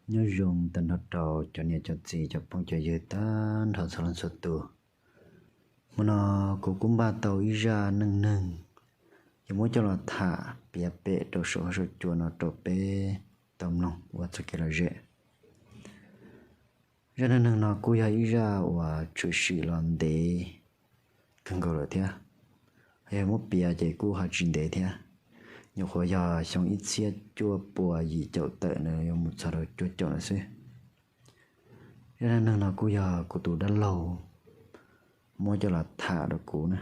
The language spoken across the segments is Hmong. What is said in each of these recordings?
Nyob zoo tag nrho rau cov niam cov txiv cov phooj cov ywg tag nrho txhua leej txhua tus. Hmo no kuv kuj npaj tau ib zaj neej neeg yuav muab coj los tham piav pem rau saum huab saum cua no rau peb tau mloog ua txoj kev lom zem. Zaj neej neeg no kuj yog ib zaj uas tshwm sim los ntev kawg nkaus lawm thiab. Yog muab piav ces kuj ho tsis ntev thiab, nyuam qhuav yog xyoo ib txhiab cuaj pua yim caum tawm na yuav mus txog rau cuaj caum na xwb. Zaj neej neeg no kuj yog kuv tus dab laug muab coj los tham rau kuv na.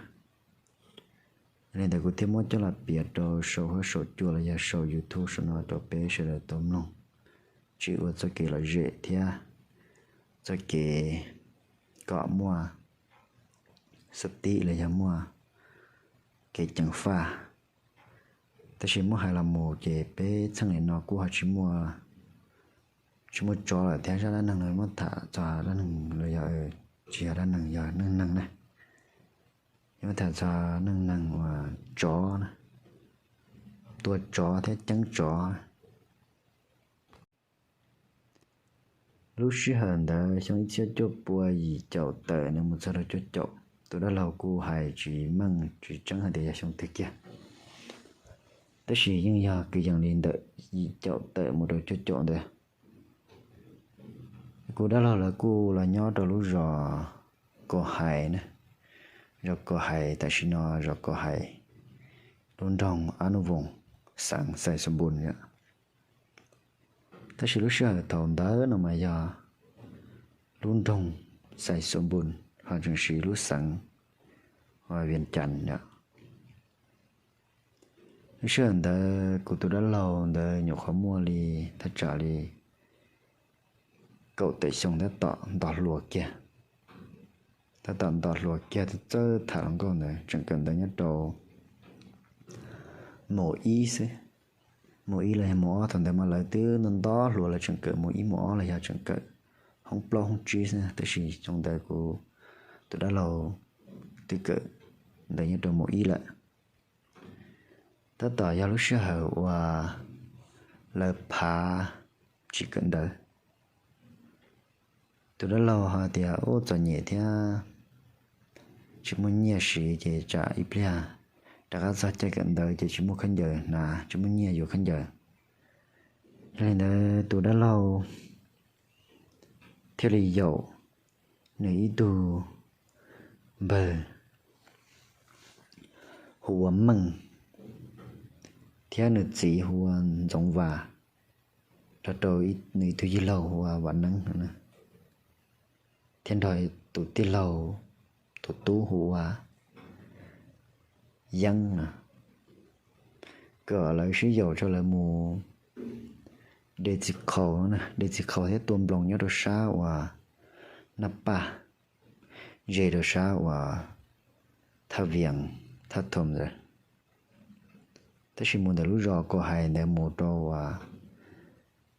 Yog li ntawd kuv thiaj muab coj los piav rau saum huab saum cua los yog saum YouTube saum no rau peb sawv daws tau mloog, tsis ua txoj kev lom zem thiab txoj kev kom muaj xab tib los yog muaj kev ceev faj. Tab sis muab hais los mus ces peb txheej niam no kuj ho tsis muaj, tsis muaj tsov lawm thiab. Zaj dab neeg no muab tham txog dab neeg los yog, tsis yog dab neeg, yog neej neeg na. Yuav muab tham txog neej neeg uas tsov na, tua tsov thiab ceeb tsov. Lub sij hawm ntawd xyoo ib txhiab cuaj pua yim caum tawm na mus txog rau cuaj caum, tus dab laug kuj hais tsis meej tsis tseeb hais tias yog xyoo twg kiag, tab sis yeej yog kwv yees li ntawm yim caum tawm mus rau cuaj caum ntawd. Kuv dab laug lawv kuj los nyob rau lub zos Kaus Hais na, zos Kaus Hais tam sim no zos Kaus Hais, lub nroog Ab Nuj Voos, xeev Xais Xus Npus. Tab sis lub sij hawm thaum ntawd no mas yog lub nroog Xais Xus Npus ho tseem siv lub xeev Vias Cas yom. Lub sij hawm ntawd kuv tus dab laug ntawd nyuam qhuav muaj li thaj tsam li kaum tawm xyoo tab tom nto hluas kiag. Tab tom nto hluas kiag txawj tham hluas nkauj ntawd, tseem kawm ntawv nyob rau mus ib xwb, mus ib los yog mus ob. Thaum ntawd mas lawv twb nto nto hluas, lawv tseem kawm mus ib mus ob los yog tseem kawm hoob plaub hoob tsib xwb, tab sis xyoo ntawd kuv tus dab laug twb kawm ntawv nyob rau mus ib lawm. Tab tom yog lub sij hawm uas lawv phav tsis kawm ntawv. Tus dab laug ho tias ub txom nyem thiab tsis muaj nyiaj siv ces tsam ib pliag rov qab txog caij kawm ntawv ces tsis muaj khaub ncaws hnav, tsis muaj nyiaj yuav khaub ncaws. Yog li ntawd tus dab laug thiaj li yaum nws ib tug npawg hu ua Meej thiab nws txiv hu ua Ntxoov Vas, nrog rau nws ib tug yawg laug hu ua Vam Neeb, thiab nrog tus tij laug tus tub hu ua Yeeb no, kom lawv sib yaum rau lawv mus de txiv qhaus, de txiv qhaus thiab tua nploos nyob rau sab uas Naj Paj, ze rau sab uas Thaj Vias, Thaj Thoos ntawd. Tab sis mus ntawm lub zos Kaus Hais ntawd mus rau uas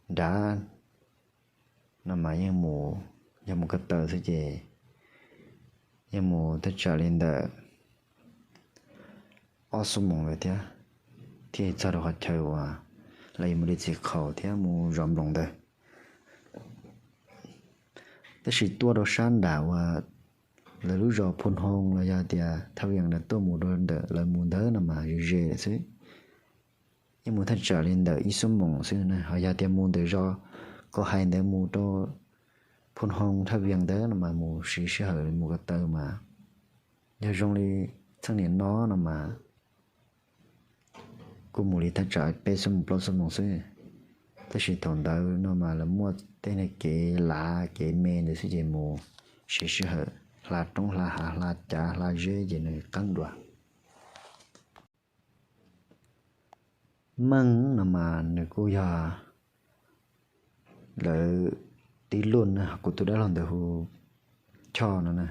nrad no mas yeej mus, yog mus ko taw xwb ces yeej mus thaj tsam li ntawm ob xuab moos lawm thiab, thiaj txog rau qhov chaw uas lawv yuav mus de txiv qhaus thiab mus zov nploos ntawd. Tab sis tuaj rau sab nram uas lawv lub zos Phu Hoo los yog tias Thaj Vias ntawd tuaj mus rau ntawm lawv mus ntawd no mas ze ze lawm xwb, yeej mus thaj tsam li ntawm ib xuab moos xwb na. Ho yog tias mus ntawm zos Kaus Hais ntawd mus rau Phu Hoo Thaj Vias ntawd no mas mus siv sij hawm mus ko taw mas yog zoo li txheej niam no no mas kuj mus li thaj tsam peb xuab moos plaub xuab moos xwb. Tab sis thaum ntawd no mas lawv muaj tej kev lav kev me ntawd xwb ces mus siv sij hawm hla roob hla hav hla cav hla zeb ces nws qeeb dua. Meej no mas nws kuj yog lawv tib luj na, kuv tus dab laug ntawd hu Choj no na.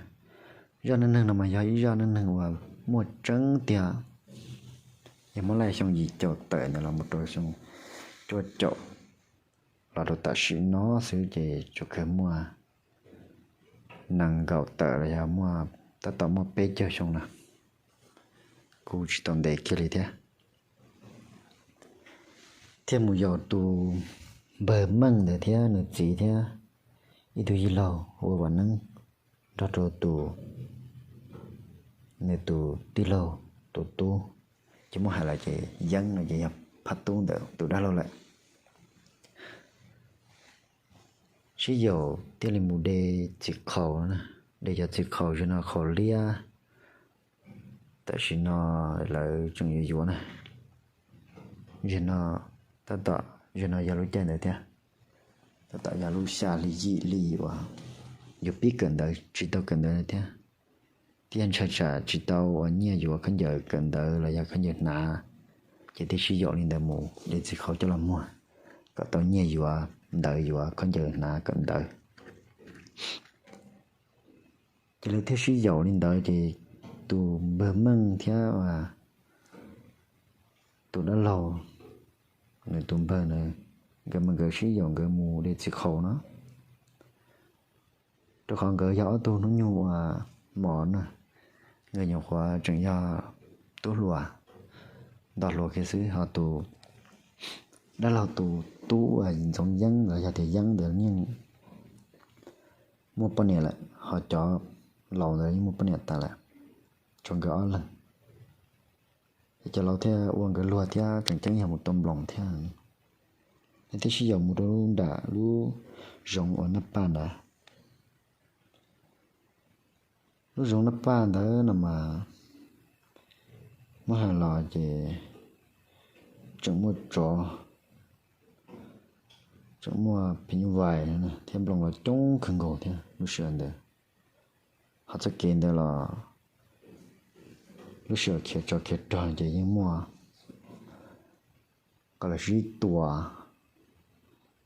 Zaj neej neeg no mas yog ib zaj neej neeg uas muaj tseeb tiag, yog muab laij xyoo yim caum tawm ntawd los mus rau xyoo cuaj caum los rau tam sim no xwb ces tsuas kawg muaj nees nkaum tawm los yog muaj, tab tom muaj peb caug xyoo no, kuj tsis tau ntev kiag li thiab. Thiaj mus yaum tus npawg Meej ntawd thiab nws txiv thiab ib tug yij laug hu ua Vam Neeb nrog rau tus, nws tus tij laug tus tub, ces muab hais lawm ces Yeeb no ces yog phab tub ntawm tus dab laug lawm. Sib yaum thiaj li mus de txiv qhaus no, de cov txiv qhaus, zaum no qhaus liab, tam sim no lawv tseem yuav yuav na. Zaum no, tab tom, zaum no yog lub caij ntawd thiab, tab tom yog lub xya hli yim hli uas yuav pib kawm ntawv tsis tau kawm ntawv thiab, thiaj ntshai tsam tsis tau uas nyiaj yuav khaub ncaws kawm ntawv los yog khaub ncaws hnav, ces thiaj sib yaum li ntawd mus de txiv qhaus coj los muag kom tau nyiaj yuav ntawv yuav khaub ncaws hnav kawm ntawv. Ces lawv thiaj sib yaum li ntawd ces tus npawg Meej thiab tus dab laug, nws tus npawg na, nkawd mas nkawd sib yaum nkawd mus de txiv qhaus no, rau qhov nkawd yog ob tug hnub nyoog uas mos na, nkawd nyuam qhuav tseem yog tub hluas, nto hluas kiag xwb, ho tus dab laug tus tub Ntxoov Yeeb los yog tias Yeeb ntawd yeej muaj poj niam lawm, ho cov laus ntawd yeej muaj poj niam tas lawm, tshuav nkawd ob leeg. Es cov laus thiaj ua nkawd luag thiab tseem ceeb yog mus tua nploos thiab, thiaj sib yaum mus rau lub nram lub zoov uas Naj Paj ntawd. Lub zoov Naj Paj ntawd no mas muab hais los ces tseem muaj tsov, tseem muaj phim nyuj vais thiab nploos los coob kawg nkaus thiab lub sij hawm ntawd. Ho txoj kev ntawd los lub sij hawm khiav tsov khiav rog ces yeej muaj kom los sib tua,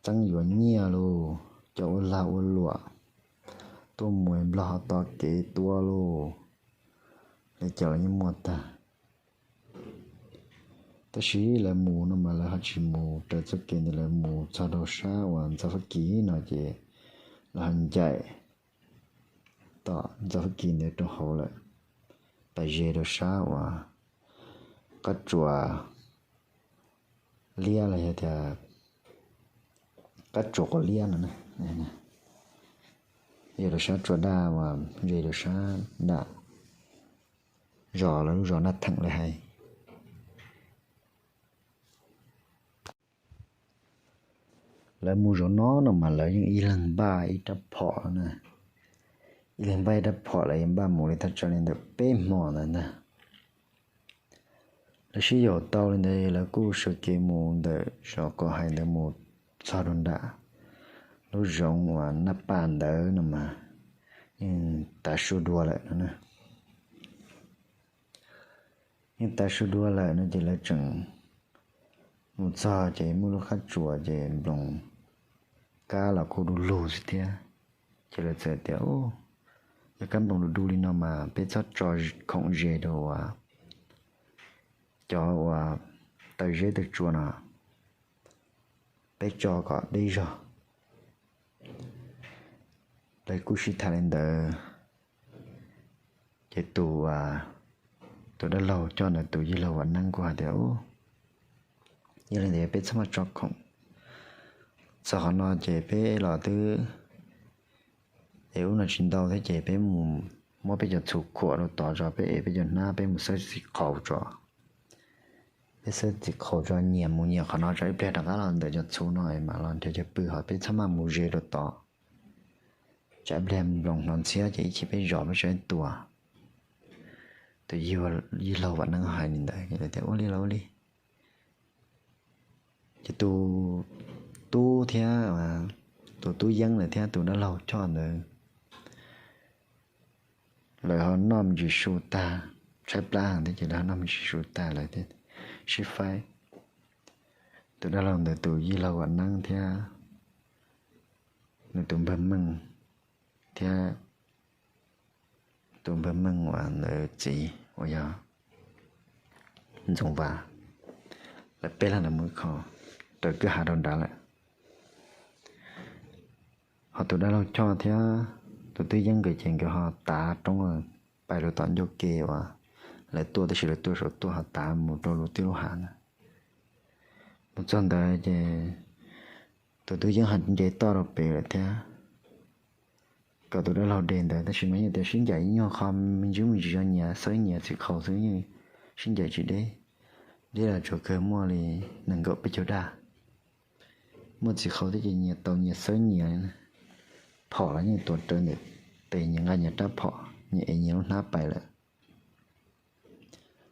txeeb yuav nyiaj lauj, cov ua lag ua luam tuaj mus nplog ho tos kev tua lauj, li cas los yeej muaj tag. Tab sis lawv mus no mas lawv ho tsis mus raws txoj kev ntawd, lawv mus txog rau sab uas Ntxawg Fab Kis no ces lawv ho ncaim tom Ntxawg Fab Kis ntawd rau hauv lawm, pais ze rau sab uas qab tsuas liab los yog tias qab tsuas quav liab no, ze rau sab tsua daj uas ze rau sab dam zos, lawv lub zos Naj Theem lawv hais. Lawv mus zov no no mas lawv yeej ib leeg npaj ib rab phom na, ib leeg npaj ib rab phom, lawv yeej npaj mus li thaj tsam li ntawm peb hmo ntawd ntag. Lawv sib yaum tau li ntawd lawv kuj sawv kev mus ntawm zos Kaum Hais ntawd mus txog rau nram lub zoov uas Naj Paj ntawd no mas yeej tav su dua lawm no. Yeej tav su dua lawm no ces lawv tseem mus txog ces muaj lub qab tsuas ces nploos kab los kuj du lug xwb thiab. Ces lawv txawm tias, Yog kab nploos du du li no mas peb txhob tso khoom ze rau uas cov uas taw zeb taw tsua no, peb tso kom deb zog. Lawv kuj sib tham li ntawd, ces tus, tus dab laug coj ntawd tus yij laug Vam Neeb kuj hais tias, Yog li ntawd peb txhob maj tso khoom, txog qhov no ces peb los twb es ub no tsis ntau thiab ces peb mus muab peb cov txhuv khuam rau tod tso, peb ev peb cov hnab, peb mus xawb txiv qhaus tso. Peb xawb txiv qhaus tso, nyias mus nyias qhov no tso, ib pliag rov qab los ntawm cov txhuv no es mam los nrhiav cov pw, ho peb txhob maj mus ze rau tod, tsam ib pliag nploos hnov ntxhiab ces ib chim peb zov peb tso ib tua. Tus yij laug Vam Neeb hais li ntawd, tias, Ua li los ua li. Ces tus tub thiab, tus tub Yeeb ntawd thiab tus dab laug Choj ntawd, lawv ho noj me ntsis su tag, tshaib plab thiab ces lawv ho noj me ntsis su tag lawv thiaj sib faib. Tus dab laug ntawd tus yij laug Vam Neeb thiab nws tus npawg Meej thiab tus npawg Meej uas ntawd txiv uas yog Ntxoov Vas, lawv peb leeg ntawd mus ib qho raws kwj ha rau nrad lawm. Ho tus dab laug Choj thiab tus tub Yeeb nkawd ces nkawd ho tav roob pais rau tom ncauj ke uas lawv tuaj, tab sis lawv tuaj saum tuaj ho tav mus rau lub tij lub hav na. Mus txog ntawd ces tus tub yeeb ho nce toj rau pem lawm thiab, kom tus dab laug de ntawd, tab sis mas yeej tias sib ncaim ib nyuag qho me ntsis, me ntsis yog nyias xawb nyias txiv qhaus xwb, yeej sib ncaim tsis deb, deb los tsuas kawg muaj li nees nkaum peb caug daj. Muaj txiv qhaus thiab ces nyias tau nyias xawb nyias, phom los yeej tuav rawv ntawm tes, nyias nqa nyias rab phom, nyias ev nyias lub hnab pais lawm.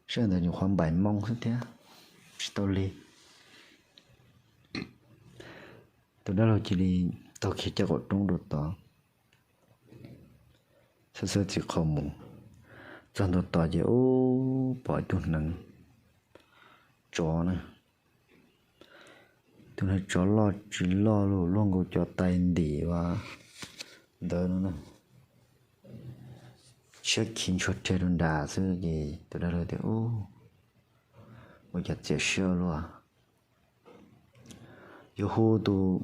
Sij hawm ntawd nyuam qhuav npaim moo xwb thiab, tsis tau lig. Tus dab laug cia li taug kiag caj qaum roob rau tod, xawb xawb txiv qhaus mus txog ntua tod ces ub, pom ib tug hneev tsov na. Tus hneev tsov loj tsis loj, luaj nkaus cov tais ntim ua ntawd no na, tshiab khi ntshua rhe rau nram xwb. Ces tus dab laug tias, ub, ua cas txias siab luaj. Yuav hu tus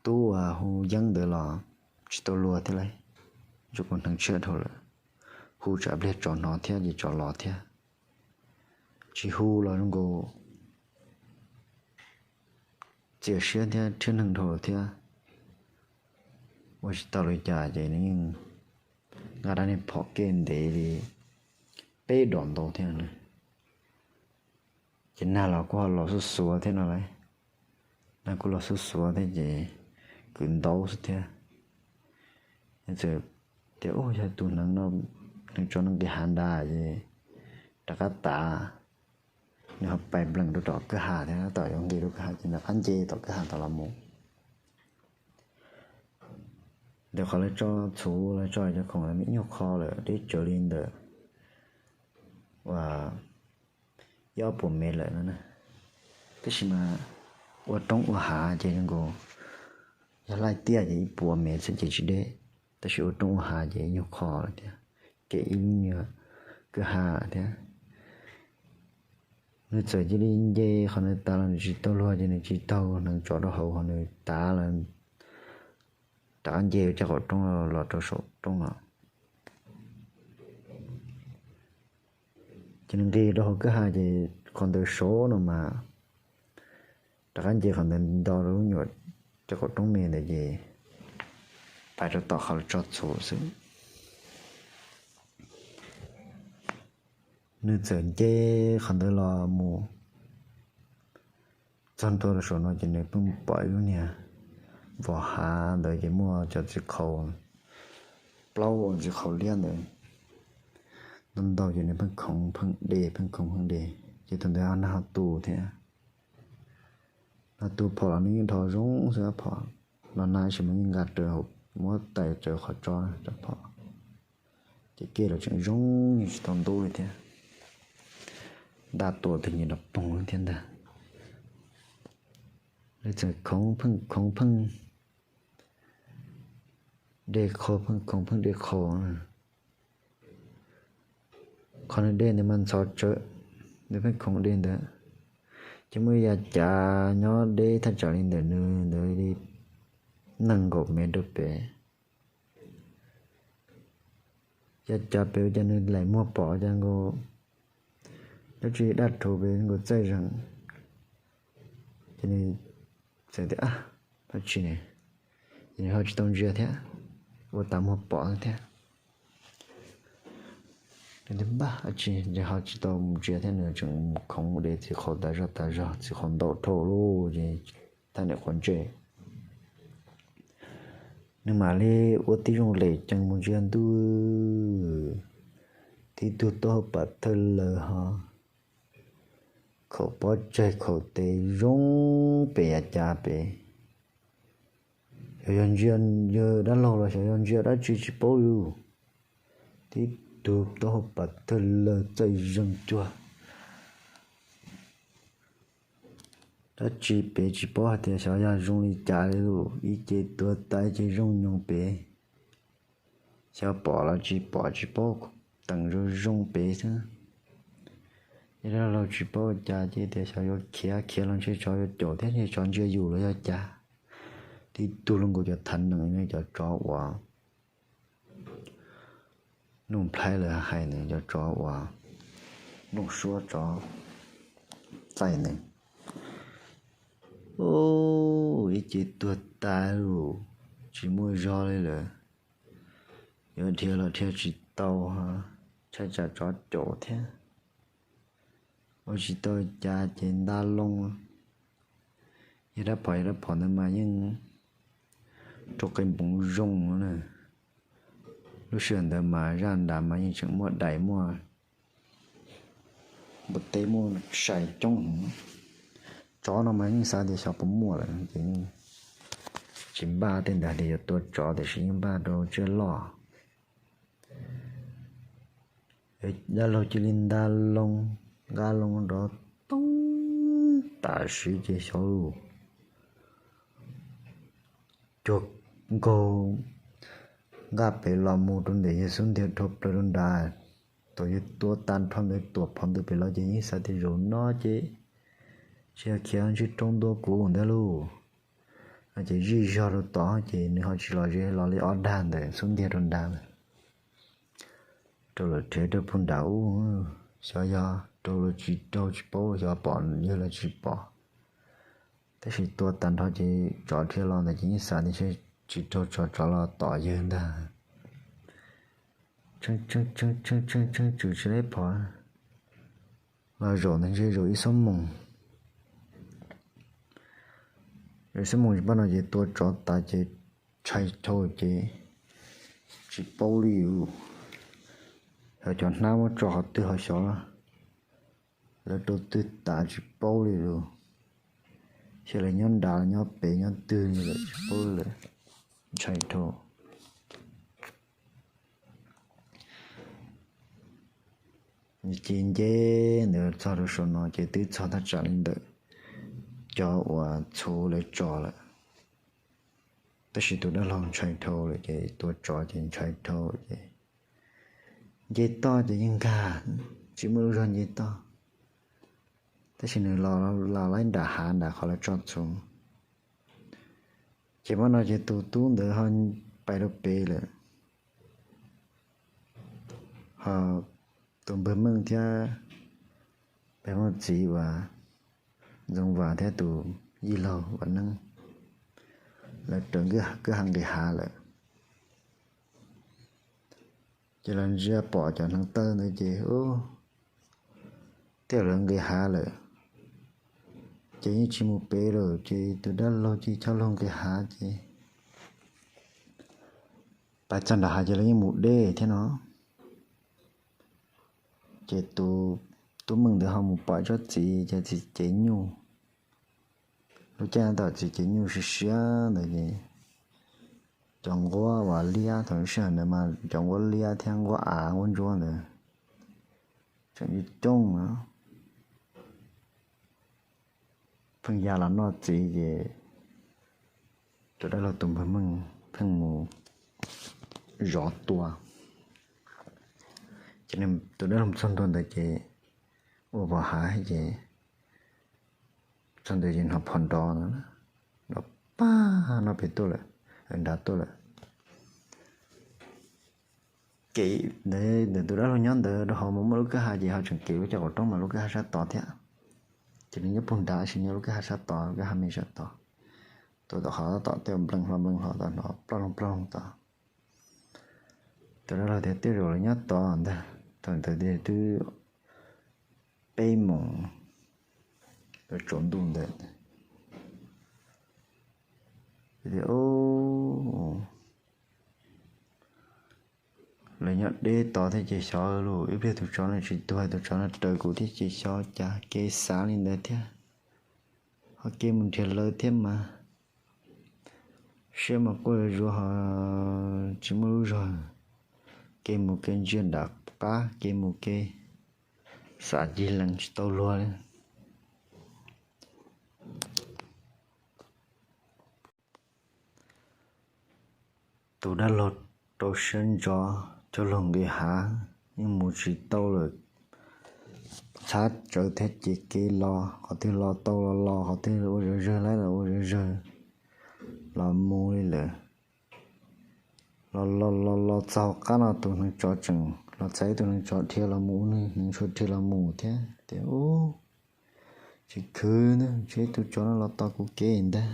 tub uas hu yeeb ntawd los tsis tau luag thiab lauj, zoo nkaus hneev tshiab dhau lawm. Hu tsam pliag tsov hnov thiab ces tsov los thiab. Tsis hu los zoo nkaus txias siab thiab rhiab neeg dhau lawm thiab. Ua tsis tau li cas ces nws yeej nqa dab niag phom kev ntev li peb dos ntau thiab na. Ces nag los kuj ho los xuav xuav thiab no lauj, nag kuj los xuav xuav thiab ces kwv ntaub xwb thiab. Nws txawm tias, ub, yog tus hneev no, hneev tsov no nqis hav nrad ces rov qab tav, nws ho pais nplees rau tom kwj ha thiab, tab tom yuav nqis rau kwj ha ces nws rov qab nce tom kwj ha tom los mus. Ntawm qhov lawv tso txhuv, lawv tso cov khoom lawm me ib nyuag qho lawm, deb tsawv li ntawm ua ib ob puas mev lawm no na. Tab sis mas ua roob ua hav ces zoo nkaus, yog laij tiaj ces ib puas mev xwb ces tsis deb, tab sis ua roob ua hav ces ib nyuag qho lawm thiab, kem ib nyuag kwj ha lawm thiab. Nws txawm cia li nce qhov ntawd tas los nws tsis tau luag ces nws tsis taug hneev tsov rau hauv, ho nws tav los rov qab nce caj qaum roob los rau saum roob no. Ces nws nqis rau hauv kwj ha ces qhov ntawd saud no mas rov qab nce qhov ntawd nto rau lub nyuam caj qaum roob me ntawd ces pais rau tom qhov lawv tso txhuv xwb. Nws txawm nce qhov ntawd los mus txog ntua rau saum no ces nws pheej pom ib lub niag vos hav ntawd ces muaj cov txiv qhaus, plaub txiv qhaus liab ntawd ntau ntau ces nws pheej khoov pheej de, pheej khoov pheej de. Ces thaum ntawd nag ho tu thiab, nag tu phom los nws yeej dhos zoo xwb, phom los nag tab sis mas yeej nqa rawv hauv, muab tais rawv qhov tso, phom ces kev los tseem zoo, yeej tsis tau ntub li thiab. Nta tua twg nyias los poog thiab ntag. Lawv txawm khoov pheej khoov pheej de qho, pheej khoov pheej de qho. Qhov nws de ntawd mas ntxhov tsawv, nws pheej khoov de ntawd. Ces muaj ib yav cav nyob deb thaj tsam li ntawm nws ntawd li nees nkaum mev rau pem. Yav cav pem ua cas nws laim muag pom ua cas nkaus dab tsi daj rhuv pem nkaus txaij zeeg. Ces nws txawm tias, ab, dab tsi ne? Ces nws ho tsis tau ntsia thiab, ua tas muag pom thiab. Npaj dab tsi ces ho tsis tau mus ntsia thiab, nws tseem mus khoov de txiv qhaus tas zog tas zog, txiv qhaus ntau dhau lawm ces thaj niam quav ntsej. Nws mam li ua tib zoo lem cees mus ntsia ntuj, tib tug taub hau pam thawj lawg ho khaum pob tsaig khaum tes zoo pem yav cav pem. Xyov yog ntsia yawg dab laug los xyov yog ntsia dab tsi tsis paub li. Tib tug taub hau pam thawj lawg txaij zeeg cuag dab tsi pem tsis paub hais tias xyov yog zoo li cas li lawm, ib ce tuag tas ib ce zoo nyoos pem. Xyov pom los tsis pom tsis paub, teem zoo zoo pem xwb. Yawg dab laug tsis paub cas ces tias xyov yuav khiav, khiav los ntshe tsov yuav caum thiab ntshe tsov ntsia yus los yog cas. Tib tug luaj nkaus cov thav nees, cov tsov uas Nuj Nplhaib lawv hais ntawd, cov tsov uas nplooj suab tsov txaij ntawd. Ub, ib ce tuag tas lawm, tsis muaj zog li lawm. Yuav dhia los dhia tsis tau, ntshai tsam tsov caum thiab. Ua tsis tau cas ces nta loo. Yog dab phom, yog dab phom ntawd mas yeej rau qe npoov zoo na. Lub sij hawm ntawd mas zaj nram mas yeej tseem muaj dais, muaj npua teb, muaj sai coob. Tsov no mas yeej xav tias xyov puas muaj lawm ces yeej tsis npaj tej ntawd tias yuav tua tsov, tiam sis yeej npaj rau tsiaj loj. Dab laug cia li nta loo, nqa loo nrov toob tam sim ces xyov lus cuag nkaug nqaj pem los mus rau ntawm yawg xub ntiag dhau plaws rau nrad. Thaum yawg tua tag nrho ntawd tuam phom ntawd pem los ces yeej xav tias zaum no ces tsis yog khiav ntsej rau ntua kuv ntag lauj. No ces zij zog rau tod ces nws ho tsis los ze los li ob dag ntawm xub ntiag rau nrad lawm. Rau lawm rhiav rau puag nram ub, xyov yog rau los tsis rau tsis paub, xyov pom yawg los tsis pom. Tab sis tua tag nrho ces tsov dhia los ntawd ces yeej xav tias tsis raug tsov, tsov los tom yawg ntag. Tshee tshee tshee tshee tshee tshee tswm tsis laib phom los zaum ntawd ntshe zaum ib xuab moos. Zaum ib xuab moos tsis pab no ces tua tsov tas ces ntshai dhau ces tsis paub li lawm. Xyov cov hnab muab tso qhov twg ho xyov lawv rau twg tas tsis paub li lawm. Xyov lawv nyob nrad los nyob pem nyob twg li lawm tsis paub lawm. Ntshai dhau. Nws cia nce ntawd txog rau saum no ces twb txog thaj tsam li ntawm cov uas txhuv lawv tso lawm. Tab sis tus dab laug ntshai dhau lawm ces tua tsov ces ntshai dhau ces nce toj ces yeej nkag, tsis muaj lub zog nce toj. Tab sis nws los laib nram hav nram qhov lawv tso txhuv. Ces hmo no ces tus tub ntawd ho pais rau pem lawm. Ho tus npawg Meej thiab npawg Meej txiv uas Ntxoov Vas thiab tus yij laug uas Neeb, lawv raws kwj ha nqis hav lawm. Ces los ntsia pom cov hneev taw ntawd ces thiaj lawv nqis hav lawm. Ces yeej tsis mus pem lawm ces tus dab laug ces coj luag nqis hav ces pais txog nram hav ces lawv yeej mus deb thiab no. Ces tus tub Meej ntawd ho mus pom tsob txiv ces txiv cev nyuj. Lub caij no txiv cev nyuj siab siab ntawd ces cov nquab uas liab, thaum sij hawm ntawd mas cov nquab liab thiab nquab av nquab ntsuab ntawd tseem coob coob na. Pheej ya los noj txiv ces tus dab laug tus npawg Meej pheej mus zov tua. Ces tus dab laug txog ntua ntawd ces ua vos hav ces txog ntawd ces hnov phom nrov, nrov pag noj pem tuaj lawm, nrad tuaj lawm. Kev ntawd tus dab laug nyob ntawd rau hauv mas muaj lub kwj ha ces ho tseem kev lub caj qaum roob mas lub kwj ha sab tod thiab. Ces nws nyob puag nrad sis nyob lub kwj ha sab tod, lub kwj ha me sab tod. Tuaj tom qhov tom tej nplees hlo nplees hlo tod hnov ploj loog ploj loog tod. Tus dab laug tias tej zaum lawv nyob tod ntag, thaum ntawd twb peb moos tsaus ntuj ntawd. Lawv nyob deb tod thiab ces xyov lawm, ib pliag tus tsov no tsis tuag tus tsov no raws kuv thiab ces xyov cas kev xav li ntawd thiab. Ho kev mus nrhiav lawv thiab mas siab mas quaj zuav ho tsis muaj lub zog. Kev mus kev ntsia nram qab, kev mus kev xav cig lees tsis tau luag li. Tus dab laug rau siab ntso coj luag nqis hav, yeej mus tsis tau lawm. Txhab tsawv thiab ces kev los, qhov twg los tau los los, qhov twg ua zawg zawg laib los ua zawg zawg los mus li lawm. Los los los los txog qab no tus hneev tsov tseem los txais tus hneev tsov dhia los mus, ub, nws hneev tsov dhia los mus thiab tias, Ub, Tsis khwv, ntshe tus tsov no los tos kuv kev ntag.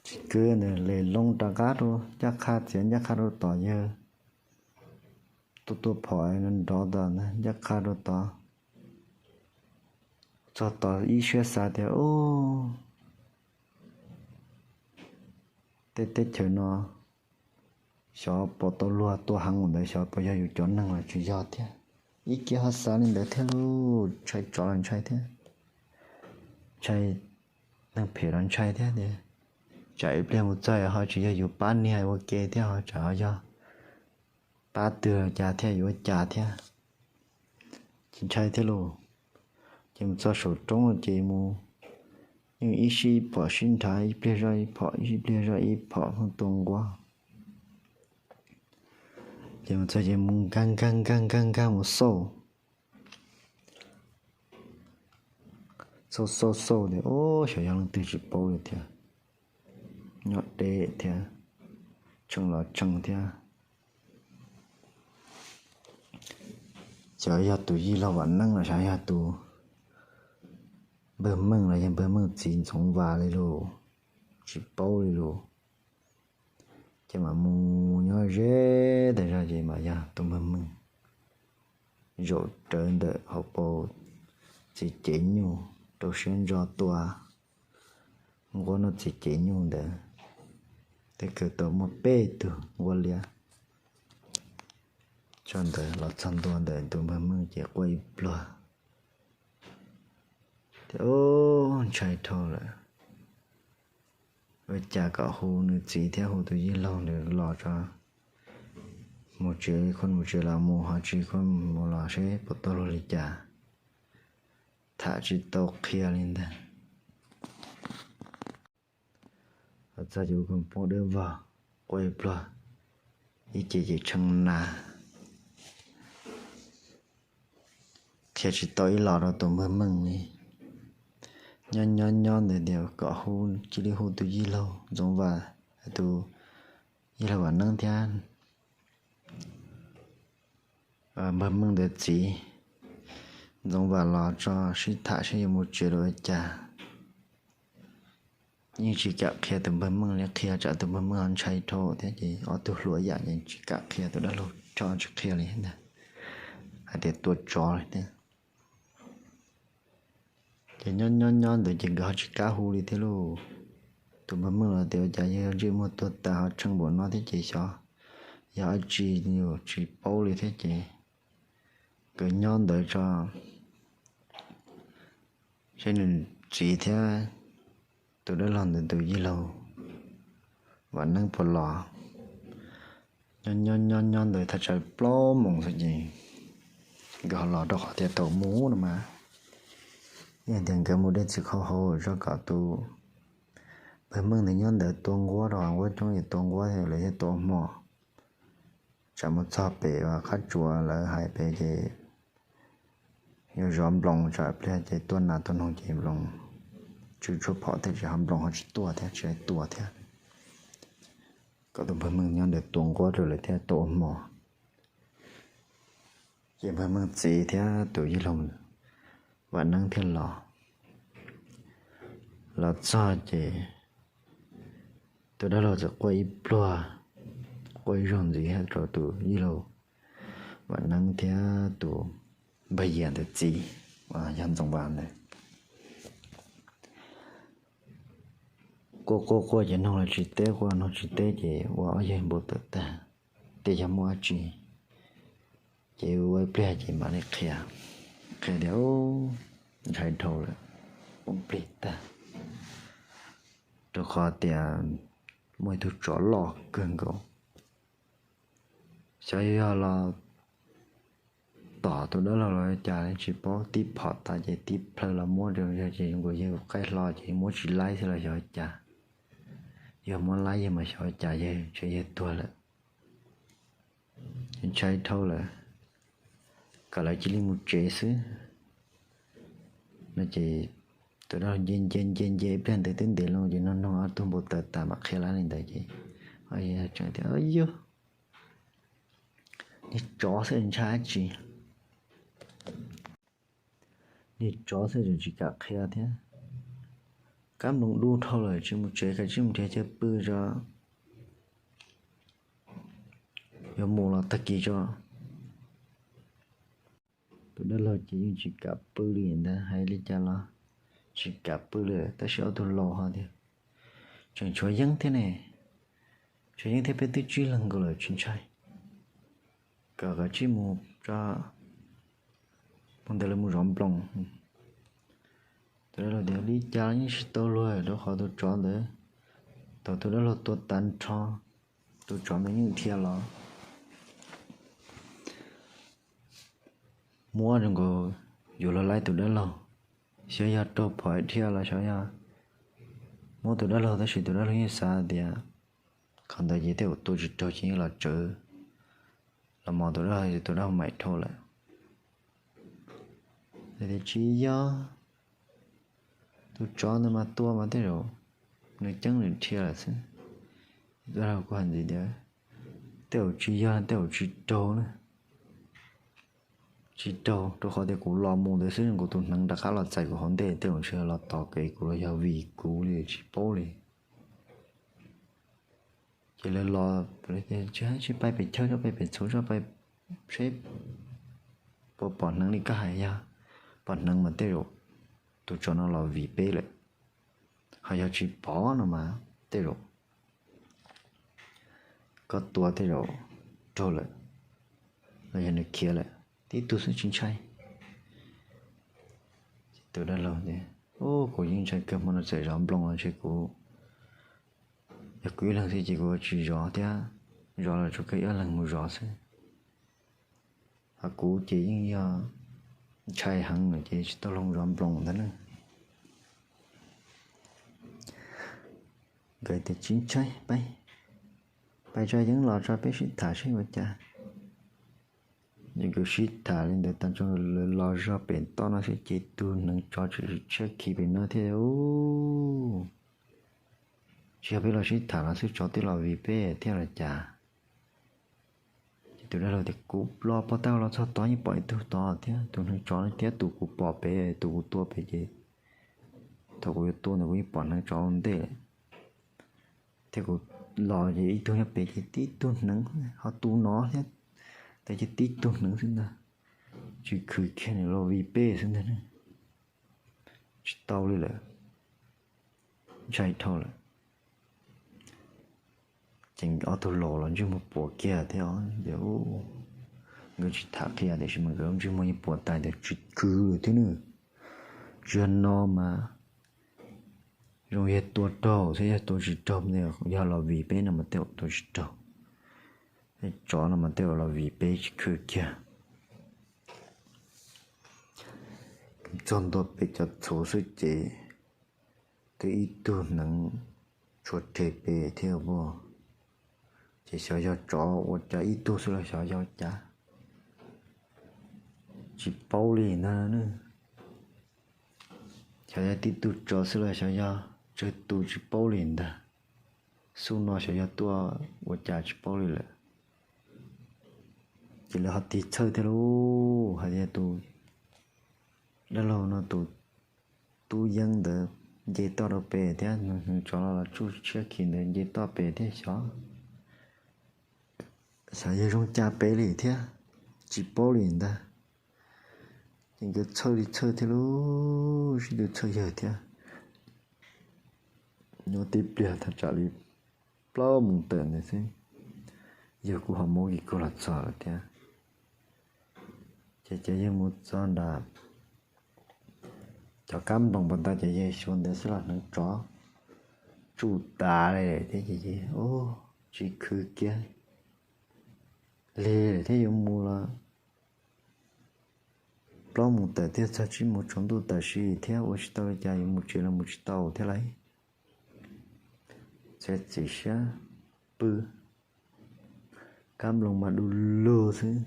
Tsis khwv ntawd, le loo rov qab rau ncaj qha, txiav ncaj qha rau tom yawg tuaj tua phom nrov tom ntag, ncaj qha rau tod. Txog tod ib siab xav tias, Ub, tej teb chaws no xyov puas tau luag tua heev ua ntawd, xyov puas yog yus cov neeg los tsis yog thiab. Ib kiag ho xav li ntawd thiab lauj, ntshai tsov los ntshai thiab, ntshai neeg phem los ntshai thiab tias, tsam ib pliag mus txog ho tsis yog yus pab niag ua ke thiab, ho tsam ho yog pab twg los cas thiab, yuav ua cas thiab. Ces ntshai thiab lauj. Ces mus txog saum roob ces mus, yeej ib sij ib phom sib nrhav, ib pliag zoj ib phom, ib pliag zoj ib phom, pheej tua nquab. Ces mus txog ces mus nkag nkag nkag nkag nkag mus xauj, xauj xauj xauj tias, Ub, xyov yog leej twg tsis paub li thiab, nyob deb thiab, tshee los tshee thiab. Xyov yog tus yij laug Vam Neeb los xyov yog tus npawg Meej los yog npawg Meej txiv Ntxoov Vas li lauj, tsis paub li lauj. Ces mam mus nyob ze tas zog ces mam yog tus npawg Meej zaum rawv ntawm hauv paus txiv cev nyuj rau siab ntso tua nquab noj txiv cev nyuj ntawd. Tej kawg tau muaj peb tug nquab liab. Tso ntawd los txog ntua ntawm tus npawg Meej ces quaj ib pluag tias, Ub, ntshai dhau lawm, ua cas kom hu nws txiv thiab hu tus yij laug ntawd los tso, mus tsev, koj mus tsev los mus, ho tsis koj mus los seb puas tau luag li cas, tham tsis tau qhia li ntag. Txog ces ua kua poob dawb vog, quaj ib pluag, ib ce ces tshee na, qhia tsis tau ib los rau tus npawg Meej li. Nyob nyob nyob ntawd tias kom hu, cia li hu tus yij laug Ntxoov Vas, tus yij laug Vam Neeb thiab npawg Meej ntawd txiv Ntxoov Vas los tso sib tham seb yuav mus tsev los ua cas. Yeej tsis kam qhia tus npawg Meej li, qhia tsam tus npawg Meej ho ntshai dhau thiab ces ob tug hluas yam ces tsis kam qhia, tus dab laug tso tsis qhia li ntag, hais tias tua tsov li thiab. Ces nyob nyob nyob ntawd ces nkawd ho tsis kam hu li thiab lauj. Tus npawg Meej los tias ua cas yog ntsej muag tuag tas ho tshee npaum no thiab ces xyov yog dab tsi, yus tsis paub li thiab ces nkawd nyob ntawd tso seb nws txiv thiab tus dab laug ntawd tus yij laug Vam Neeb puas los. Nyob nyob nyob nyob ntawd thaj tsam plaub moos xwb ces nkawd ho los, rau qhov tias thaum mus no mas yog tias nkawd mus dej txiv qhau hauv zog kom tus npawg Meej ntawd nyob ntawd tua nquab rau nquab coob ces tua nquab lawv thiaj tua hmo. Tsam mus txog pem qab tsuas lawv hais pem ces yuav zov nploos, tsam pliag ces tuaj nas tuaj noog ces nploos tsw tshuaj phom thiab ces ho nploos ho tsis tuaj thiab, tsis tua thiab. Kom tus npawg Meej nyob ntawd tua nquab rau lawv thiaj tau ua hmo. Ces npawg Meej txiv thiab tus yij laug Vam Neeb thiaj los. Los txog ces tus dab laug txawm quaj ib pluag, quaj ib zaug ntxiv thiab rau tus yij laug Vam Neeb thiab tus npawg Yias ntawd txiv, yog Ntxoov Vas ntawd. Quaj quaj quaj ces noog los tsis teb, quaj noog tsis teb ces ua ob yawg npau taws tag, tej yog muaj dab tsi. Ces ua ib pliag ces mam li qhia, qhia tias ntshai dhau lawm, poob plig tag, rau qhov tias muaj ib tug tsov loj kawg nkaus, xyov yog los tom tus dab laug los cas tsis paub, tib phom tas ces tib plhaw los muab rau yawg ces zoo nkaus yawg qaij hlo ces muab tsis laib xwb los xyov cas. Yog muab laib yawg mas xyov cas yawg ntshe yawg tuag lawm. Ntshai dhau lawm, kom lawv cia li mus tsev xwb no ces tus dab laug nce nce nce nce ib pliag ntawd twb ntev loo ces noog noog ob tug npau taws tas mam qhia lawv li ntawd ces tseem tias yog niag tsov xwb ntshai dab tsi. Niag tsov xwb tseem tsis kam qhia thiab. Kab nploos du dhau lawm, tsis mus tsev, kav tsij mus nrhiav chaw pw tso, yuav mus los tag kis tso. Tus dab laug ces yeej tsis kam pw li ntag, hais li cas los tsis kam pw li. Tab sis ob tug laus ho tias, tseem tshuav yeeb thiab ne, tshuav yeeb thiab, peb twb tsib leeg nkaus lawm, tsis ntshai, kom kav tsij mus tso, mus ntawd lawv mus zov nploos. Tus dab laug tias, li cas los yeej tsis tau luag, rau qhov tus tsov ntawd, thaum tus dab laug tua tag nrho, tus tsov ntawd yeej dhia los muab zoo nkaus yuav luag laib tus dab laug. Xyov yog raug phom dhia los xyov yog muab tus dab laug, tab sis tus dab laug yeej xav tias qhov ntawd ces tej zaum tua tsis raug ces yeej los tsawv, los mos tus dab laug ces tus dab laug maim dhau lawm. Tias tsis yog, tus tsov ntawd mas tua mas tej zaum nws ceeb nws dhia lawm xwb. Tus dab laug kuj hais ntxiv tias tej zaum tsis yog, tej zaum tsis raug na, tsis raug, rau qhov tias kuv los mus ntawd xwb, kuv tus hneev rov qab los txais kuv hauv ntej, tej zaum ntshe los tos kev kuv los yog vim kuv li tsis paub li. Ces lawv los, tsis, tsis pais pem chaw, tso pais pem txhuv, tso pais seb puas pom hneev li koj hais. Yog pom hneev mas tej zaum tus tsov no los vim peb lawm, ho yog tsis pom no mas tej zaum koj tua tej zaum raug lawm, los yog nws khiav lawm, tib tug xwb tsis ntshai. Tus dab laug tias, kuv yeej ntshai kawg, hmo no txawm zov nploos los ntshe kuv, yog kuv ib leeg xwb ces kuv tsis zov thiab, zov los tsuas kawg ib leeg mus zov xwb. Ho kuv ces yeej yog ntshai heev ces tsis tau los zov nploos ntag na. Nkawd tias tsis ntshai, pais, pais tso yeeb los tso peb sib tham seb ua cas. Ces nkawd sib tham li ntawd tag tso lawv los zog pem toj no xwb ces tus hneev tsov tseem tshiab khiv pem no thiab. Tsis yog peb los sib tham los xwb, tsov twb los vim peb thiab los cas. Ces tus dab laug tias kuv los pov tau los txog tod yeej pom ib tug tod thiab, tus hneev tsov thiab tus kuv pom pem, tus kuv tua pem ces thaum kuv yuav tua ntawd kuv yeej pom hneev tsov ua ntej thiab kuv los ces ib tug nyob pem ces tib tug hneev, ho tus no thiab, tab ces tib tug hneev xwb ntag, tsis khwv kiag nws los vim peb xwb ntag. Tsis tau li lawm, ntshai dhau lawm. Ces ob tug laus los ntsej muag puas kiag thiab, nkawd tsis tham qhia tiam sis mas nkawd lub ntsej muag yeej puas tas tias tsis khwv lawm thiab nawb. Tsis yog no mas zoo yog tua raug thiab, yog tua tsis raug, yog los vim peb no mas tej zaum tua tsis raug, tsov no mas tej zaum los vim peb tsis khwv kiag. Txog ntua pem cov txhuv xwb ces twb ib tug hneev tshuav rhe pem thiab as. Ces xyov yog tsov ua cas ib tug xwb los xyov yog cas, tsis paub li ntag. Xyov yog tib tug tsov xwb los xyov yog tsawg tus tsis paub li ntag. Xub no xyov yog tuaj ua cas tsis paub li lawm. Ces lawv ho tig txhawj thiab lauj, hais tias tus dab laug no tus tub yeeb ntawd nce toj rau pem thiab, nws tsov los los tsuj tshiab khiv ntawd nce toj pem thiab xyov, xyov yog zoo cas pem li thiab, tsis paub li ntag. Ces nkawd txhawj li txhawj thiab lauj, sib tw txhawj yawg thiab. Nyob tib pliag thaj tsam li plaub moos tawm ntawd xwb, yawg kuj ho muab kis kug los txog lawm thiab. Ces cov yawg mus txog nram cov kab nploos pas tas, cov yawg xyuas ntawd xwb los hneev tsov tsuj tas li thiab. Ces tsis khwv kiag li thiab, yuav mus los plaub moos tawm thiab, txog tsib moos tsaus ntuj tam sim thiab, ua tsis tau li cas, yuav mus tsev los mus tsis tau thiab lauj. Txiav txim siab pw, kab nploos mas du lug xwb.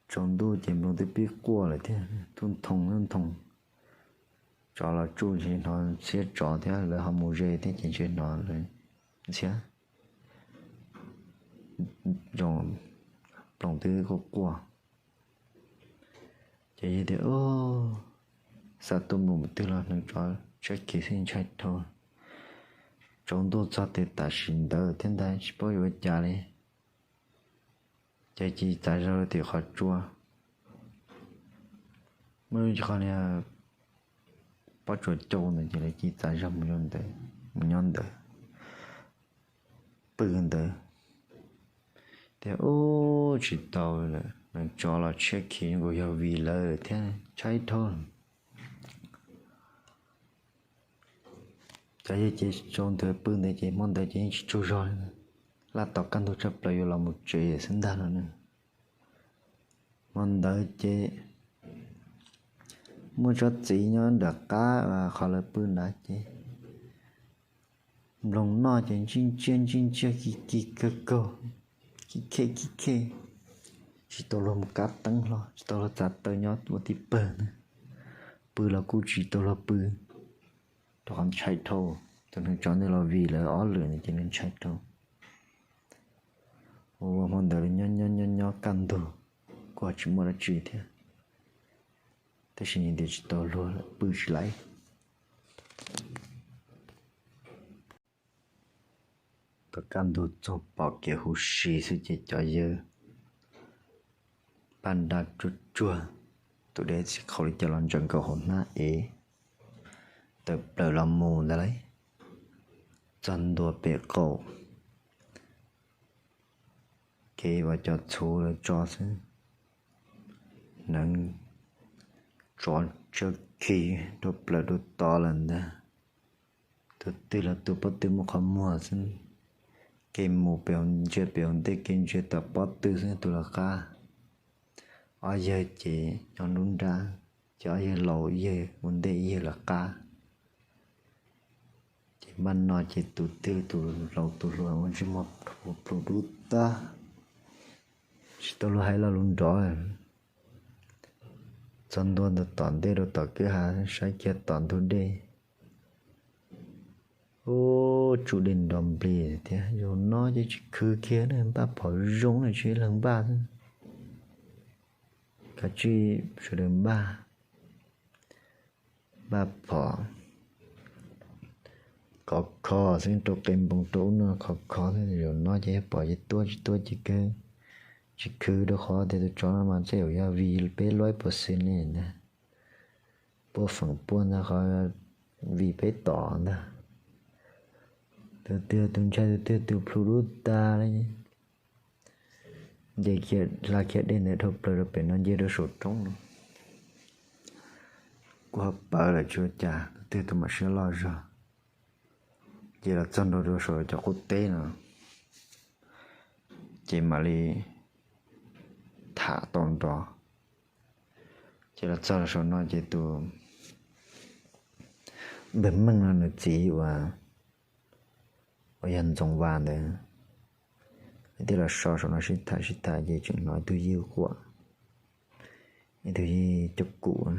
Tsaus ntuj ces nploos twb pib quaj lawm thiab, tub nthoos tub nthoos. Tsov los tsuj ntshe hnov ntxhiab tsov thiab, lawv ho mus ze thiab ces ntshe hnov lawv ntxhiab. Zoo, nploos twb quaj quaj. Ces yawg tias, Xav tuaj mus twg los hneev tsov tshiab khiv xwb ntshai dhau. Tsaus ntuj txog tes tam sim ntawd thiab ntag tsis paub yuav ua cas li. Ces cia li txav zog rau tim qhov tsua, muaj lub qhov niag pob tsuas cau ntawd ces lawv cia li txav zog mus nyob ntawd, mus nyob ntawd, pw ntawd. Tias ub tsis tau lawm, hneev tsov los tshiab khiv nkaus yog vim lawv thiab ntshai dhau. Cov yawg ces tsaus ntuj pw ntawd ces hmo ntawd ces yeej tsis tsaug zog li, laj tom kaj ntug tshaj plaws yuav los mus tsev xwb ntag no na. Hmo ntawd ces muaj tsob txiv nyob nram qab qhov lawv pw nrad ces nploos noj ces ntsij ntsiag ntsij ntsiag kis kis kawg kaug, kib khej kib khej, tsis tau luag mus kab teeb hlo, tsis tau luag txav taw nyob ua tib pawg na. Pw los kuj tsis tau luag pw, rau qhov ntshai dhau. Tus hneev tsov ntawd los vim lawv ob lwm ntawd ces nws ntshai dhau. Ua hmo ntawd nyob nyob nyob nyob kaj ntug, kuj ho tsis muaj dab tsi thiab, tab sis nws tias tsis tau luag lawm pw tsis laiv. Tom kaj ntug txog pom kev huv si xwb ces cov yawg npaj nra tsuag tsuag, tus dej txiv qhaus li cas los ntsaws nkaus hauv hnab ev, tawm plaws los mus ntag lauj. Txog ntua pem qaum kev uas cov txhuv lawv tso xwb, hneev tsov tshiab khiv rau plaws rau tod lawm ntag. Tus twg los tus pob tw muaj qhov muag xwb, kev mus pem ntsia pem hauv ntej, kev ntsia tom pob tw xwb tus lawv qab. Ob yawg ces nyob nruab nrab, ces ob yawg laus ib yawg ua ntej ib yawg lawv qab. Ces npaj no ces tus twg tus laus tus hluas ua ntsej muag plhu dub tag, tsis tau luag hais lo lus nrov. Txog ntua ntawm tom ntej rau tom kwj ha saib kiag tom ntug dej, ub, tsum dej nrov nplig thiab. Zaum no ces tsis khwv kiag ne, npaj phom zoo ne, tsis leeg npaj xwb, kav tsij sawv daws npaj. Npaj phom khov kho xwb, rau qe npoo rau ub no khov kho xwb. Zaum no ces yog pom ces tuaj, tsis tuaj ces kawg, tsis khwv, rau qhov tias tus tsov no mas tej zaum yog vim peb luaj ib puas xwm li ntag, puaj feem puaj ntag, qhov vim peb tom ntag. Tus twg tus ntshai, tus twg tus plhu dub tag li. Nce kiag, hla kiag dej ntawd dhau plaws rau pem no, nce rau saum roob no, kuj ho pawv lawm tsis ua cas, tus twg tus mam siab loj zog. Ces los txog ntua rau saum cov qub teb no, ces mam li tham tau nrov. Ces los txog rau saum no ces tus npawg Meej no nws txiv uas, uas yog Ntxoov Vas ntawd, thiaj los so saum no sib tham sib tham ces tseem hnov ib tug yij quaj, ib tug yij coj kum,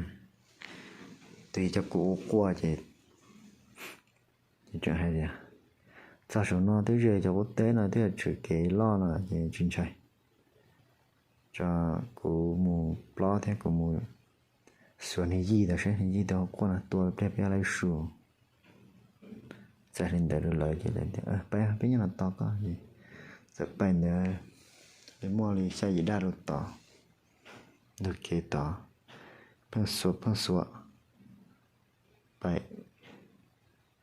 tus yij coj kum ub quaj ces tseem hais tias, txog saum no twb ze cov qub teb no twb yog tshwm kev loj no ces tsis ntshai, tso kuv mus plob thiab kuv mus xuas niag yij tau seb niag yij tau quaj no tua pliag peb laib su. Txawm li ntawd rau lawv ces lawv tias, peb, peb nyob no tos koj. Txawm pais ntawd li muaj li xya yim daj rau tod, ntug kev tod, pheej xuas pheej xuas pais.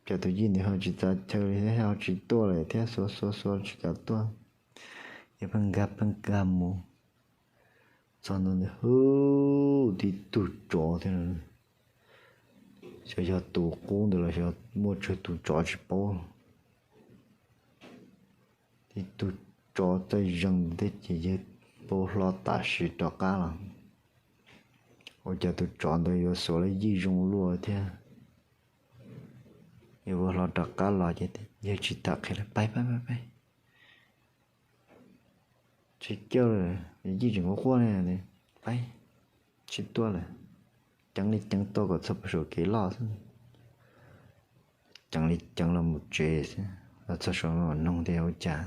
Cov tus yij ntawd ho tsis txav chaw li thiab, ho tsis tuaj lawm thiab, xuas xuas xuas tsis kam tuaj, yog pheej nkag pheej nkag mus. Txog ntua ntawd, hwb, tib tug tsov thiab, xyov yog tus qub ntawd los xyov muaj tsawg tus tsov tsis paub. Tib tug tsov txaij zeeg ntawd ces yawg pab hlo tam sim rov qab los. Ua cas tus tsov ntawd yuav xuas lub yij zoo luaj thiab. Yuav ua hlo rov qab los ces yawg tsis tham qhia li, pais pais pais pais, tsis coj lawm, yij tseem quaj quaj ne, pais, tsis tuaj lawm, ceev li ceev tuaj kom txog puag saum kev loj xwb. Ceev li ceev los mus tsev xwb, los txog saum no noog tias ua cas,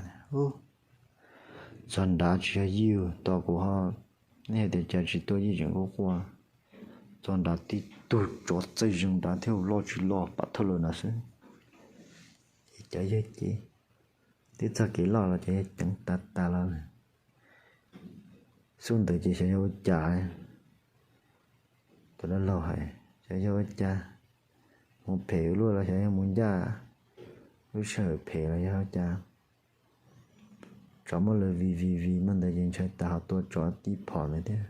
txog nrad tsis yog yij, tos kuv ho, nej hais tias cas tsis tuaj, yij tseem quaj quaj. Txog nrad tib tug tsov txawj zoo nrad thiab, loj tsis loj pam thawj lawm na xwb. Ces cov yawg ces twb txog kev loj los cov yawg ceev tas tas los lawm. Xub ntawd ces xyov yog ua cas, tus dab laug hais xyov yog ua cas, mus phem ua luaj los xyov yog mus ncaj lub sij hawm phem los yog ua cas, tsov muab lawv vij vij vij mas ntawd ces ntshai tas ho tua tsov tib phom ntawd thiab.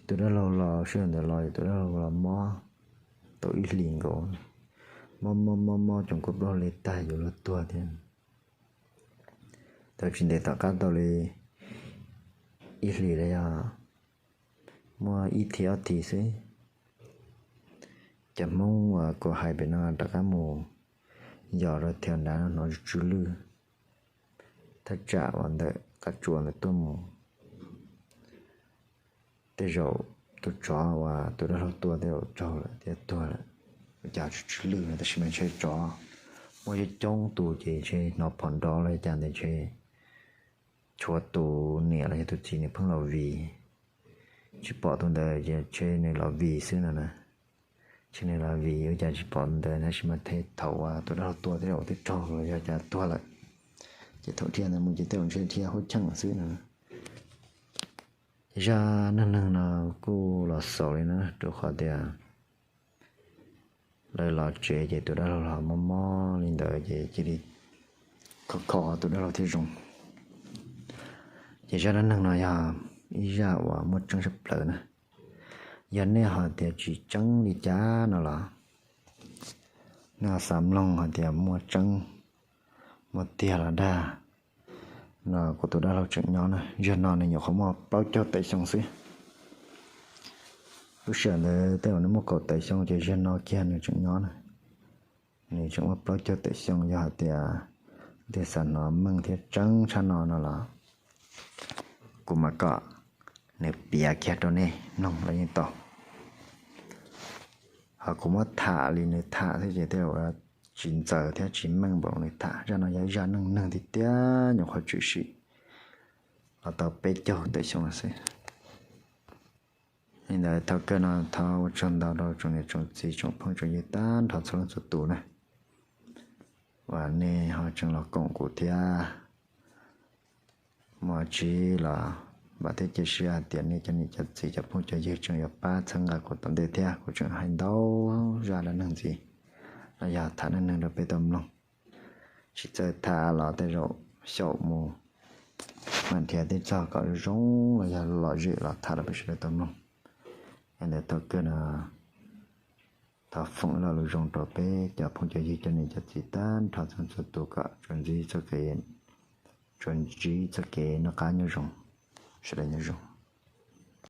Tus dab laug los sij hawm ntawd los tus dab laug los mob tau ib hlis nkaus, mob mob mob mob tsoom kuj plaub hle tag yuav luag tuag thiab. Tau tsis ntev tom qab tau li ib hlis los yog muaj ib thiv ob thiv xwb, cov Hmoob uas kuv hais pem no rov qab mus yos rau thiab nrad hnov tsw tsw lwj thaj tsam uas ntawm qab tsuas ntawd tuaj mus. Tej zaum tus tsov uas tus dab laug tua tej zaum raug lawm thiab tuag lawm, ua cas tsw tsw lwj no tab sis mas ntshe tsov muaj coob coob tus ces ntshe hnov phom nrov los cas ntawd ntshe tshuav tus niam los yog tus txiv nws pheej los vij, tsis pom tus ntawd ces ntshe nws los vij xwb no na. Ntshe nws los vij ua cas tsis pom tus ntawd tab sis mas thaum uas tus dab laug tua tej zaum twb raug los yog cas tuag lawm, ces thaum dhia ntawd mus ces tej zaum ntshe dhia hub cheej xwb no. Zaj neeg neeg no kuj los xaus li no rau qhov tias lawv los tsev ces tus dab laug los mob mob li ntawd ces cia li kho kho tus dab laug thiaj zoo. Ces zaj dab neeg no yog ib zaj uas muaj tseeb tshaj plaws na. Yog nej ho tias tsis tseeb li cas no los nej ho xav mloog hais tias muaj tseeb, muaj tiag los dag no kuv tus dab laug tseem nyob na. Zaum no nws nyuam qhuav muaj plaub caug tawm xyoo xwb. Lub sij hawm ntawd tej zaum nws muaj kaum tawm xyoo ces zaum no kiag nws tseem nyob na. Nws tseem muaj plaub caug tawm xyoo, yog hais tias leej twg xav hnov meej thiab tseeb tshaj no no los kuv mam kom nws piav kiag rau nej mloog los yeej tau. Ho kuv muab tham li nws tham thiab ces tej zaum tsis ntxaws thiab tsis meej npaum nws tham. Zaj no yog ib zaj neej neeg tiag tiag nyuam qhuav tshwm sim los tau peb caug tawm xyoo no xwb. Li ntawd thaum kawg no thov ua tsaug ntau rau tsoom niam tsoom txiv tsoom phooj tsoom ywg tag nrho txhua leej txhua tus na, uas nej ho tseem los koom kuv thiab. Muaj tsi los vam thiab cia siab hais tias nej cov niam cov txiv cov phooj cov ywg tseem yuav pab txhawb nqa kuv tom ntej thiab. Kuv tseem hais ntau zaj dab neeg ntxiv los yog tham neej neeg rau peb tau mloog. Tsis txawj tham los tej zaum xyaum mus mam nrhiav tej txog kom zoo zoo los yog lom zem los tham rau peb sawv daws tau mloog. Yog ntawd thaum kawg no thov foom ib lo lus zoo rau peb cov phooj cov ywg cov niam cov txiv tag nrho txhua txhua tus kom tsuas ntsib txoj kev, tsuas ntsib txoj kev noj qab nyob zoo, sawv daws nyob zoo.